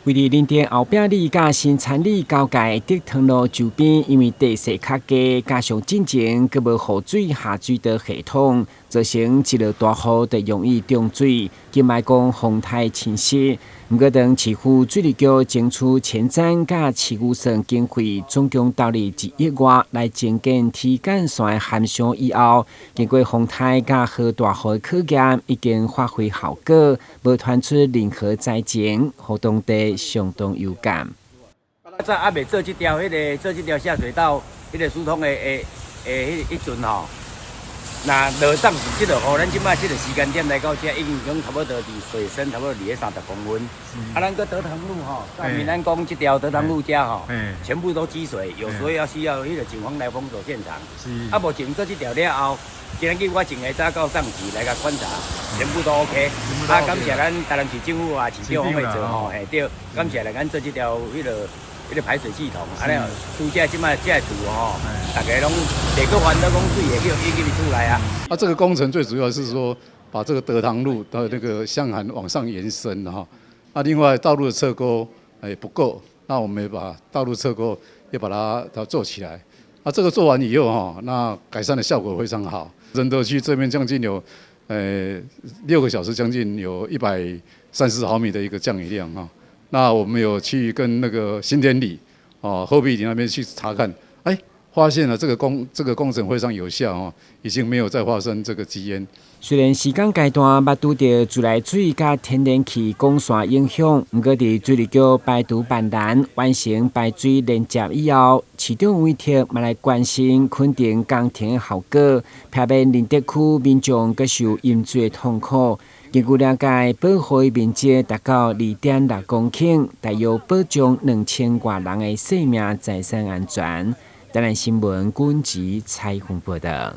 位佇仁德後壁里佮新田里交界德塘路周邊，因為地勢較低，加上進前閣無雨水下水道系統，造成一落大雨就容易漲水，更莫講風颱侵襲。毋過，當市府水利局爭取前瞻佮市預算經費總共投入1億外來增建天幹線涵箱以後，經過風颱佮豪大雨的考驗，已經發揮效果，無傳出任何災情，予當地相當有感。在猶未做這條彼个做這條下水道，彼个疏通的的的彼彼陣吼，若落當時這個雨，咱這擺這個時間點來到遮，已經講差不多佇水深差不多佇咧30公分。啊，咱閣德塘路吼，到民安宮這條德塘路遮吼，全部都積水，有時候要需要彼個警方來封鎖現場。啊，目前做這條了後，今日我前下早到上市來共觀察，全部都 OK。啊，感謝咱台南市政府啊，市長會做吼，嘿對，感謝來咱做這條彼個。彼個排水系統，按呢，厝這這擺這厝吼，大家攏袂閣煩惱講水會去淹入去厝內啊。啊，這個工程最主要是說，把這個德塘路的那個箱涵往上延伸哈。啊，另外道路的側溝也不夠，那我們也把道路側溝也把它做起來。啊，這個做完以後哈，那改善的效果非常好。仁德區這邊將近有，6個小時將近有130毫米的一個降雨量哈。那我們有去跟那個新田里、哦後壁里那邊去查看，哎，發現了這個工程非常有效哦，已經沒有再發生這個積淹。雖然施工階段捌拄著自來水佮天然氣管線影響，毋過佇水利局排除萬難完成排水連接以後，市長委託嘛來關心肯定工程的效果，避免仁德區民眾閣受淹水的痛苦。根據了解，保護的面積達到2.6公頃，大約保障2000外人的生命財產安全。台南新聞軍籍採訪報道。